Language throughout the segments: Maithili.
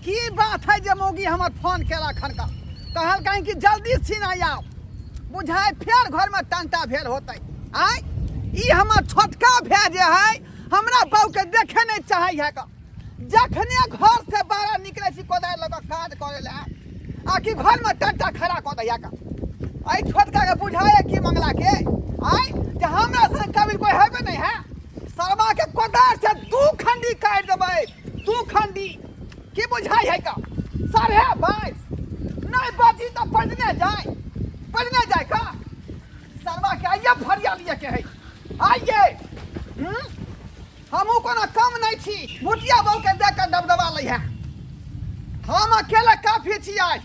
की बात है जे मौगी हमर फोन केला खनका कहलकै कि जल्दी सीना आउ बुझाय फेर घरमे टंटा भेल होतै। आय ई हमर छोटका भाय जे है हमरा बाबू के देखे नहीं चाहे है का। जखने घर से बाहर निकले छी कोदारि लऽ कऽ काज करे लए आ कि घर में टंटा खड़ा कऽ दैया का। एहि छोटका के बुझाए कि मंगला के आय जे हमरा संग कभी कोई हेबे नहीं है। सरवा के कोदारि से दू खंडी काटि देबै, दू खंडी। की बुझाई है का? 22.5 नहीं बची तो पढ़ने जाए, पढ़ने जाए का? सरवा के आइए फरिया लिए के है, आइए। हमहूँ कोनो कम नहीं छी, भुटिया बहू के देख कर दबदबा लै है। हम अकेले काफी छी आज,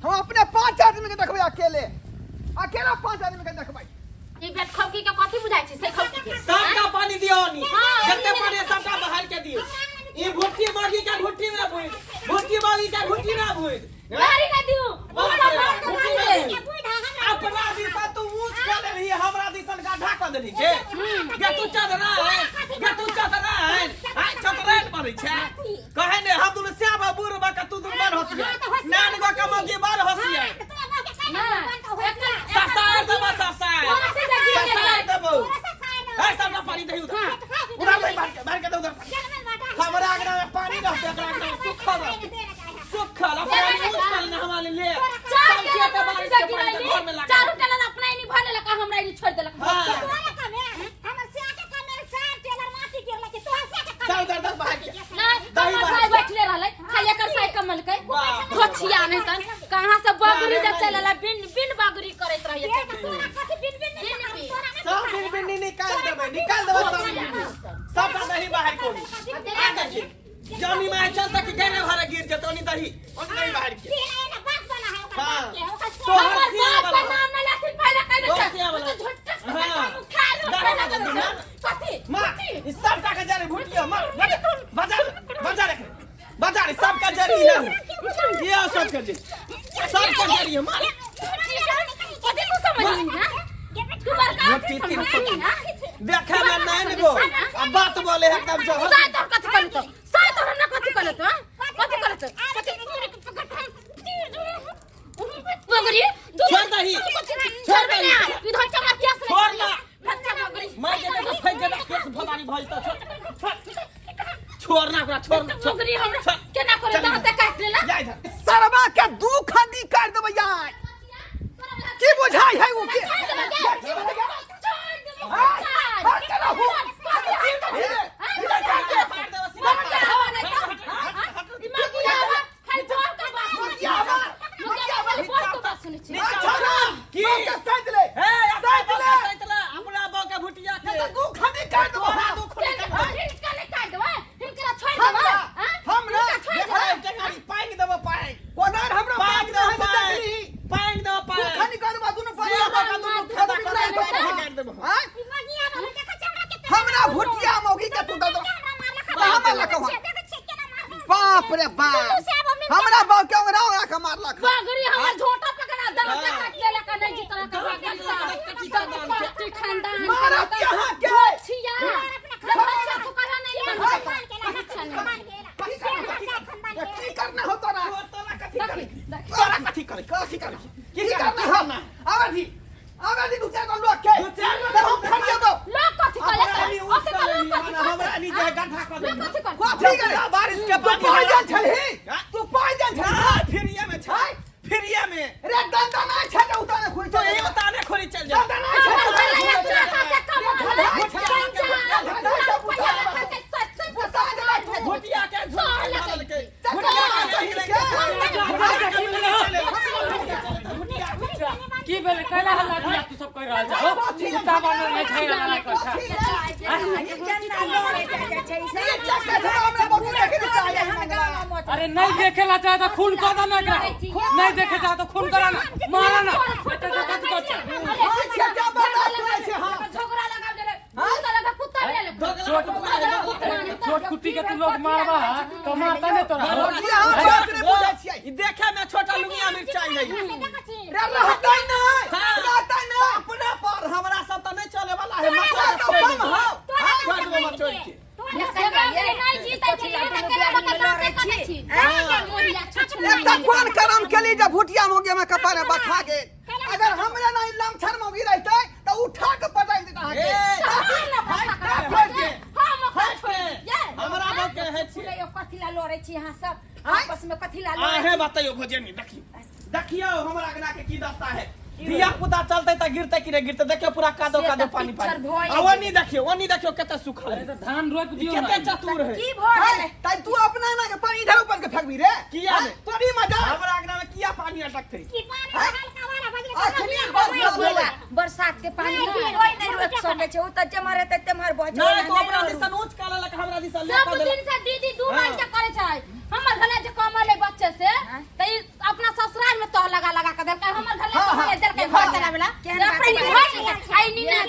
हम अपने 5 आदमी के देखबै, अकेले अकेला 5 आदमी के देखबै। ई बेट खौकी के कथी बुझाइ छै से खौकी के? सबटा पानी दियो नी, हाँ, जते पानी है सबटा बहाल के दियो। ई भुट्टी मांगी के भुट्टी में भुज, भुट्टी मांगी के भुट्टी में भुज। गाड़ी ना दियो, बाप पूरा रे, भात के भुट्टी भात में दे। भुज। अपना दिशा तू ऊंच कर लेली, हमरा दिशन गाढ़ा कर देली के। गे तू चदरा है, गे तू चदरा है। आ चदरा बनै छै। कहे ने हम दुनु श्याम बूढ़ बा के तू दुनु बड़ होशियार। नान गो के मौगी बड़ होशियार। ससार देबो, ससार। ससार देबो। ए सबटा पानी दही उधर। उधर दही बाहर के, बाहर के दे उधर। हमरा अंगना में पानी रहते, एकरा अंगना में सुखल रहते। सुखल, अपना ऊंच कर लेने हमारे लिए। चार सब खेत टेलर बारिश माटी के पानी गिरैली, के घर में लगा। चारू टेलर अपना ही नहीं भर लेलक, हमरा ही छोड़ देलक। हाँ। चल उधर दस बाहर के। नहीं, दही हमर बाहर भाई के। बैठले रहलै, खाली एकर साइ कमलकै। वाह। धोछिया नहीं तन, कहाँ से बगरी अरे जे चलल है, बिन बिन बगरी करैत रहै। सब बिन बिन निकाल देबै, निकाल देबै सब बिन बिन। सबटा दही बाहर कोनी। आ देखी। जानी माय चल तक गने भरे गिर जेतौ नी दही। ओनी दही बाहर के। हाँ। तोहर हमर सिया बाप के वाला। नाम न लेथिन पहिले कहि दै तोहर छै। सिया वाला। तू झुट्टा से हाँ। मुँह खा लो, दही खाना ना दे दे, दे। कथी? माँ, कथी? ई सबटा के जरे भुटिया, माँ, बजा, बजा, बजा रे। बजा रे, सबके जरी है। ये सबके जरी। सबके जरी है, माँ। कथी तू समझली, हाँ? तू बड़का मोटी अथी तीन समझली, हाँ? देखे में नैन गो। आ बात बोले है एकदम जहर। साय तोहर कथी कहलौ तो? साय तोहर हमरा कथी कहलौ तो, हाँ? कथी कहलौ तो? कथी? बगरी, तू- छोड़ दही। छोड़ दे ना। तू धोचा मार प्यास नहीं छोड़ ना। धोचा बगरी। मार के देखो फेंक देना, केस भवानी भइल त छोड़, छोड़। छोड़ ना ओकरा, छोड़ ना, छोड़। बगरी हमरा छोड़। केना करे चल दाँते काटि लेला? जा इधर। सरवा के दू खंडी काटि देबै यार। की बुझाई है उ के? छोड़ देबै, हाँ, छोड़। हाँ, चलो, हूँ। की? साइड ले। हे, अपना साइड बाप ले। के साइड ले, अपना बाप के भुटिया के। तो दू खंडी काटि देबो। तोरा दू खंडी हमरा हमरा देख ले, टेंगारी, पानि देबो, पानि। कोनार हमरा पानि बाप देबो, ने पानि। देखली। पानि देबो, दू पानि। खंडी काटि देबो, दुनू पानि। सिया बाप के दुनू खेदा कर दे, पानि काटि देबो। आँय? हमरा भुटिया मौगी के तू दऽ दो। हमरा लऽ कऽ बाप रे बाप, हमरा बाप के ओंगरा ओंगरा के मारलक। बगरी हमर झोंटा पकड़ा दरवाजा काट लेलक आ नहीं जितना के बगल पार्टी खानदान मारत यहाँ के। छिया तू कहा नहीं की करना हो तोरा? तोरा कथी करे? तोरा कथी करे? कथी करे? की करना हो? आवे दी, आवे दी, दू चार गो लोग के दू चार गो तब हम फरिएबो। लोग कथी कहले अपना नी ओते ऊँच तो लोग कर कथी लेली, हमरा नी जे गड्ढा कर लोग देली। कथी कहले? कथी करे? बारिश के तू पानी पाइजन छलही, हाँ? तू पाइजन छलही। हाँ, फिरिये में छै, फिरिये में। रे दंदा नहीं छै जे उतारे खुली तो चल ये उतारे खोली चल जा। दंदा नहीं छै जे हमर उतारे चले खुली चल अपना से कमा रे भुटिया के झोला लेलकै। चल, भुटिया के चल, दही चल, लेलकै। चल, भुटिया के की भेलै? कैला हल्ला गुल्ला तू सब कर रहल छौ? कुत्ता बानर नहीं खाइ रहल है कर छा। अरे नहीं देखेला चाहे तो खून कर दो ना एकरा। नहीं देखे चाहे तो खून करा ना, मारा ना। एते तो कथी कर छा? झगड़ा लगा देले, कुत्ता लगा, कुत्ता ले ले। छोट छोट कुत्ती के तू लोग मारबा तो मारता नहीं तोरा। ई देखे में छोटा लुंगिया मिर्चाई है। अपना पर हमरा सब त नहीं चले वाला है। मचोड़ तो कम हौ। छोड़ देबो मचोड़ के। नहीं जीतै छी, ई तऽ केना बका दाँते कटै छी। एकटा कोन करम केली जे भुटिया मोगी हमरा कपारे बथा गेल। अगर हमरे नहीं लमछर मोगी रहते त उठा के पटक देता अहाँके। ए, हमरा हमरा बहुत कहै छी। कथी ला लड़ै छी अहाँ सब आँय? आपस में कथी ला लड़ै अहे बतैयो भोजनी देखियो देखियो हमरा अंगना के की दशा है धिया पुता चलते त गिरते कि नहीं गिरते देखियो पूरा कादो से कादो तऽ पानी पिक्चर पानी भए आ ओनी देखियो ओनी देखियो कते सुखल अरे है तऽ धान रोपि दियौ कते ने चतुर है की भऽ है, गेलै तै तू अपना अंगना के पानी इधर ऊपर के फेंकबी रे। किया ने? तोरी मजा हमरा अंगना में किया पानी अटकते की पानी हल्का वाला बजले अखनी बरसात भेलै। बरसात के पानी कोई नहीं रोक सकै छै उ तऽ जेम्हर हेतै तेम्हर बह नहीं जेतै तो अपना दिसन ऊंच का लेलक हमरा दिसन ले सब कऽ देलक दिन से दीदी दू हाँ। रंग के करे छै हमर घरे जे कमल है बच्चे से त ई अपना ससुराल में तह लगा लगा के देलकै हमर घरे हाँ, कमल हाँ। है देलकै हाँ। घर चलावे ला केहन जे बात अपने बाजै घर छी? के आई नी ना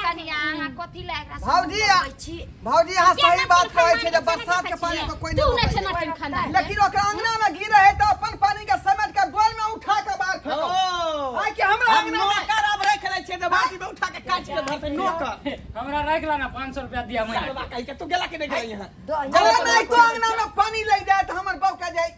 कनिया अहाँ कथी ला एकरा सब भाउजी, बतबै छी? भौजी अहाँ सही बात कहै छै जे बरसात के पानी के कोई तू नहीं नै छै रोकै नटिन खाना छै। लेकिन ओकरा अंगना में गिरे है तऽ अपन पानी के समेट के गोल में उठा के बाहर फेंको। ओ आइ कि हमरा हम अंगना में नौकर अब रख ले छियै जे बाटी में उठा के काटि के धरते नौकर हमरा राखि ला ना 500 रुपया दिया महीना सालबा कहि के तू गेला कि नहीं गेला यहाँ अरे नहीं तो अंगना में पानी लग जाए तो हमर बहू के जाए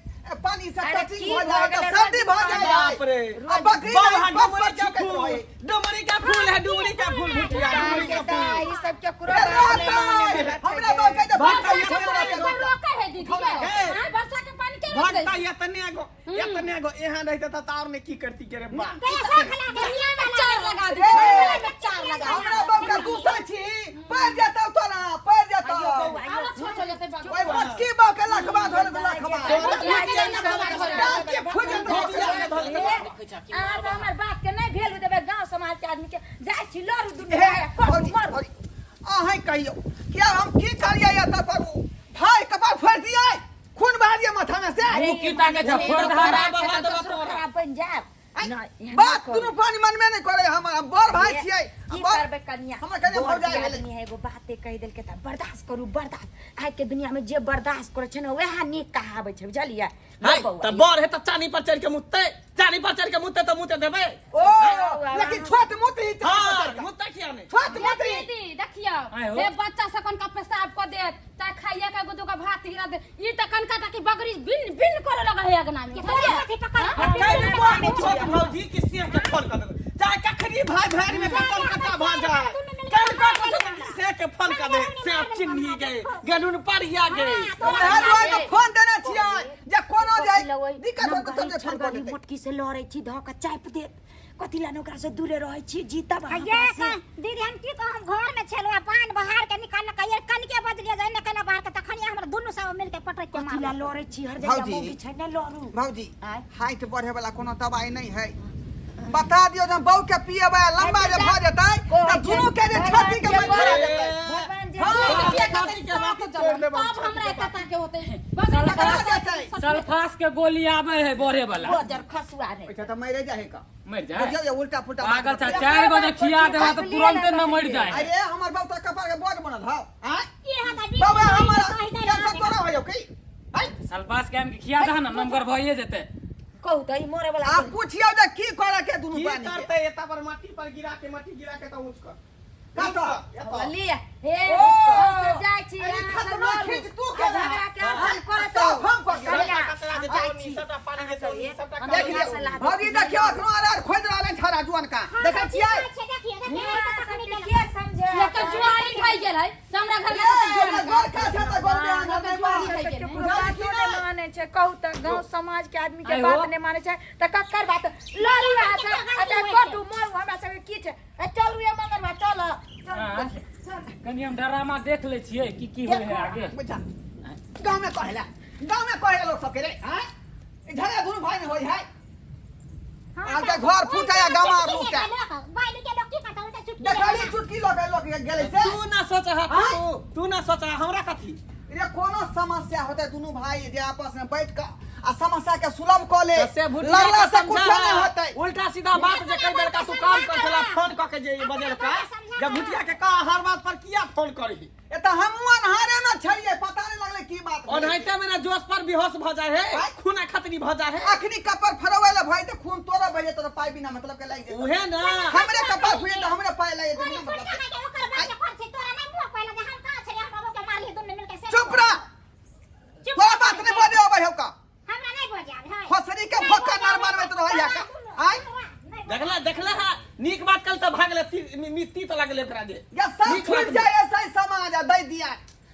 पानी से अरे टचिंग की हो भऽ जाए तो गेलै सर्दी भऽ रोज जाए बाप रे आ बकरी बाबा नहीं, डुमरी बक का बक फूल रहे। डुमरी का फूल है डुमरी का फूल भुटिया डुमरी का फूल ई सब केकरो ए, बात नहीं रहतै। माने वाला छै हमरा बहू के जे भक्त पानी ये से हमरा रोकै। रोकै है दीदी हे। हां वर्षा के पानी के रोक भक्ता एतने गो एतने गो यहाँ रहते त और ने की करती के रे बा दे में चार लगा दे ए, में चार लगा हमरा बहू के दूसरा छी पैर जेतौ तोरा पैर जेतौ आरो छोट हो जेतै बाबू ओइ मोटकी बहू के लखबा धर लखबा के फुट जेतौ भुटिया के धर अहाँ सब हमर बात के नहीं भेलू देबै गांव समाज के आदमी के जाइ छी लड़ू दुनू हे भाई, करू, भौजी, मरू। भौजी, अहाँ कहियौ कि आब हम की करियै एतऽ पर उ भाई कपार फोड़ि दियै खून बहा दियै माथा में से मुँह की ताकै छै फोड़ दहा बहा देबा तोरा। खराब बनि जायब नहि, एहन बात नहि दुनू करू। पानी मनमे नहि करे हमर हम बड़ भाई छियै की बड़- करबै कनिया हमर कनिया बड़ भौजाइ भेलै। आदमी है एगो बाते कहि देलकै तऽ बर्दाश्त करू बर्दाश्त आइ के दुनिया में जे बर्दाश्त करै छै ने वएह नीक कहाबै छै बुझलियै हाय बौआ, त बर है त चानी पर चढ़ के मुत्ते चानी पर चढ़ के मुत्ते त मुत्ते देबै ओ लेकिन छोट मुत ही हां मुत्ते किया नहीं छोट मुत ही दीदी देखियो आय हो। हे बच्चा सब कनका पेशाब क देत ता खाइए के एगो दूगो भात गिरा दे ई त कनका टा की बकरी बिन बिन करे लगे है अगना में बुझलियै? आ कई को छोट भौजी कि सिंह के फोन कर देबै चाहे कखनी भाई भाई में कतल कता भ जाए कल को कुछ सिंह के फोन कर दे से चिन्ही गए गनुन परिया गए हर रोज के फोन देने छियै जे कोनो कथी जाय ला ओहि दिक्कत होत नमगही तऽ फोन कर छड़गली देतै मोटकी से लड़ै छी धऽ कऽ चापि देत कथी ला ने ओकरा से दूरे रहै छी जीतब अहाँ ये ओकरा से। दीदी हम की कहम घर में छलवा पान बहार के निकाल के ये कनके बदलिए जाए ने केना बाहर के तखन हमरा दुनू सब मिल के पटक के कथी ला मार लड़ै छी हर जगह भौजी। मौगी छै ने लड़ू भौजी आँय? हाइट बढ़े वाला कोनो दवाई नहीं है बता दियो जब बहू के पिएबै आ लंबा जे भऽ जेतै तऽ दुनू के जे छाती के मन छोड़ा जेतै भगवान जे हाँ। छाती के बाती तोड़ देबै तब हमरा एतऽ के होते पकड़ा जेतै सल्फास के गोली आवे है बढ़े वाला गोजर खसुआ रे अच्छा तऽ मरे जाहे का मर जाए देखियौ जे उल्टा पुल्टा बात पागल छै बतिया। चार गो जे खिया देबा तऽ तुरंते न मर जाए अरे हमर बाप तऽ कपार के बोझ बनल हौ आँय ये हाथ अभी बाबा हमर कैंसर तोरा हो जाउ की आँय सल्फास के आम के खिया दह ना नमगर भइए जेते कहू तऽ ई मरे वाला आब पुछियौ जे की करे के दुनू की प्राणी के करते एता पर माटी पर गिरा के माटी गिरा के त ऊंच कर कतऽ? एतऽ। लिए हे ओ! हम सब जाइ छी अरे अहाँ सब खतमा लड़ू। खींच तू आ केला। झगड़ा के हम करत सब हम कऽ के कनिया, सबटा कचरा हम जे जाइ तोनी, छी। सबटा पानी जे तोनी, सबटा हम देख कचरा। यहाँ से लियौ ला भौजी देखियौ अखनो अरार खोजि रहल है छौड़ा जुअन का देखै छियै के समझे एकर जुआरी खाइ गेल है से हमरा घर में ए, कतऽ एकर गोरखा छै तऽ गोरबे आंगन नहि जुआरी बाप। खाइ गेल है। केकरो बातो नहि मानै छै कहू तऽ गाँव समाज के आदमी के आइ हो। बात नहि मानै छै तऽ ककर बात लड़ू अहाँ सब अच्छा कटू मरू हमरा सबके की छै ए, चलू ये मंगरबा चल हाँ। कनि हम ड्रामा देख लै छियै की की होइ है आगे बुझा गाँव में कहेला गाँव में कहेला लोग सबके रे आँय ई झगड़ा दुनू भाई में होई है आब तऽ घर फूटे या गाँव आर लूटे देखली चुटकी लऽ के लोक गेलै से तू ना सोच हा आँय? तू तू ना सोच हमरा कथी रे कोनो समस्या होते दुनू भाई जे आपस में बैठ के आ समस्या के सुलभ कऽ ले तो से भुटिया लड़ला के से कुछ समझा। नहीं होते उल्टा सीधा बात जे कहि देलका तू काम कर छला फोन क के जे बजेलका जब भुटिया के कह हर बात पर किया फोन करही ए तऽ हमहूँ अन्हारे में छलियै पता नहीं लगलै की बात भेलै। ओनाहिते मेरा जोश पर बेहोश भ जाए है आँय? खूना खतरी भ जाए है अखनी कपर फरबै ले भाई तऽ खून तोरा भऽ जेतौ तऽ पाइ बिना मतलब के लागि जेतौ उहे ना हमरे कपार फुजे तऽ हमरे पाइ लागि जेतौ बिना मतलब के। चुप रह तोरा बात नहीं बोले अबै हौ का हमरा नहीं नीक बात कल तऽ भागले मिट्टी तऽ लागले ओकरा जे या सब नीक बात छूट जाए ऐसा ही समाज आ दै दिया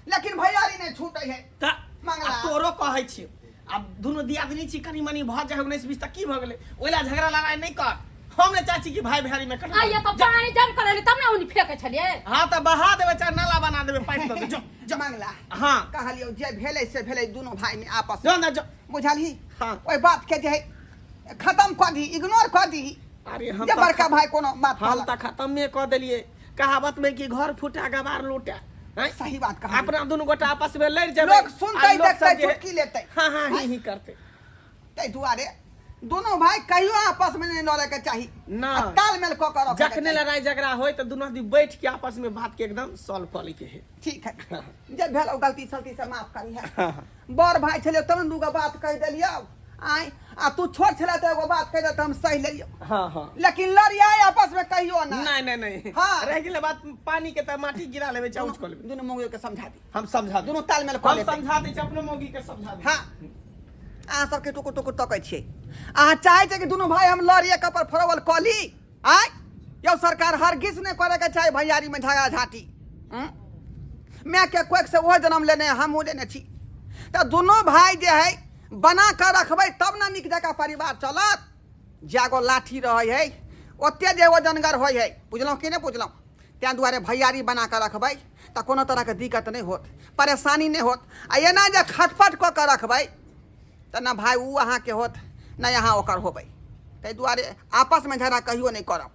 लेकिन भैयारी नहीं छूटे है तऽ मंगला। आ तोरो कहै छी आब दुनू दियादनी छी कनी मनी भऽ जाइ 19 20 तऽ की भऽ गेलै ओहि लए झगड़ा लड़ाइ नहि कर हम नहि चाहै छी कि भाई भाई में कटु आइए तऽ पानी जम कर तब ने उनी फेकै छलियै हाँ तऽ बहा देबै चाहे नाला बना देबै पाटि देबै जो जो मंगला हाँ कहलियौ जे भेलै से भेलै दुनू भाई में आपस जो ना जो बुझलही हाँ। ओहि बात के जे है खत्म कऽ दही इग्नोर कऽ दही अरे हम जे तऽ बड़का भाई कोनो बात हम कहलक तऽ खत्मे कऽ देलियै कहावत में कि घर फूटा गवार लूटा हैं? सही बात कहलियै। अपना दुनू गोटा आपस में लड़ जेबै लोक सुनतै आ लोक सब देखतै जे- चुटकी लेतै हाँ हाँ ही ही करतै ताहि दुआरे दुनू भाई कहियो आपस में नहीं लड़े के चाही ना। आ तालमेल कऽ के रखे के जखने चाही। लड़ाई झगड़ा होय तऽ दुनू आदमी बैठ के आपस में बात के एकदम सॉल्व कऽ लै के है ठीक है जे भेल ओ गलती सलती से माफ करी है बड़ भाई छलियो तब ने दूगो बात कहि देलियो आय आ तू छोट छला तऽ एगो बात कहि दे तऽ हम सही लेलियो हाँ हाँ लेकिन लड़ियाई आपस में कहियो ना नहीं नहीं नहीं हाँ। रह गेलै बात पानी के तऽ माटी गिरा लेबै चाउच कऽ लेबै दुनू मौगी के समझा दी हम समझा दुनू तालमेल कऽ हम लेतै। समझा दै छी अपनो मौगी के समझा दै हाँ अहाँ सबके टुकुर टुकुर तकै छियै अहाँ चाहै छियै कि दुनू भाई हम लड़िए कपर फरवल कऽ ली आय यौ सरकार हरगिज नहि करैके चाही भैयारीमे झगड़ा झाँटी हम्म? मायके कोख से ओहो जन्म लेने हमहूँ लेने छी तऽ दुनू भाई जे है बना कऽ रखबै तब ने नीक जकाँ परिवार चलत जागो लाठी रहै है ओते जे वजनगर होइ है बुझलहुँ कि नहि बुझलहुँ ताहि दुआरे भैयारी बना कऽ रखबै तऽ कोनो तरहके दिक्कत नहि होत परेशानी नहि होत आ एना जे खटपट कऽ कऽ रखबै तऽ ने भाय ओ अहाँके होत ने अहाँ ओकर होबै ताहि दुआरे आपसमे झगड़ा कहियो नहि करब।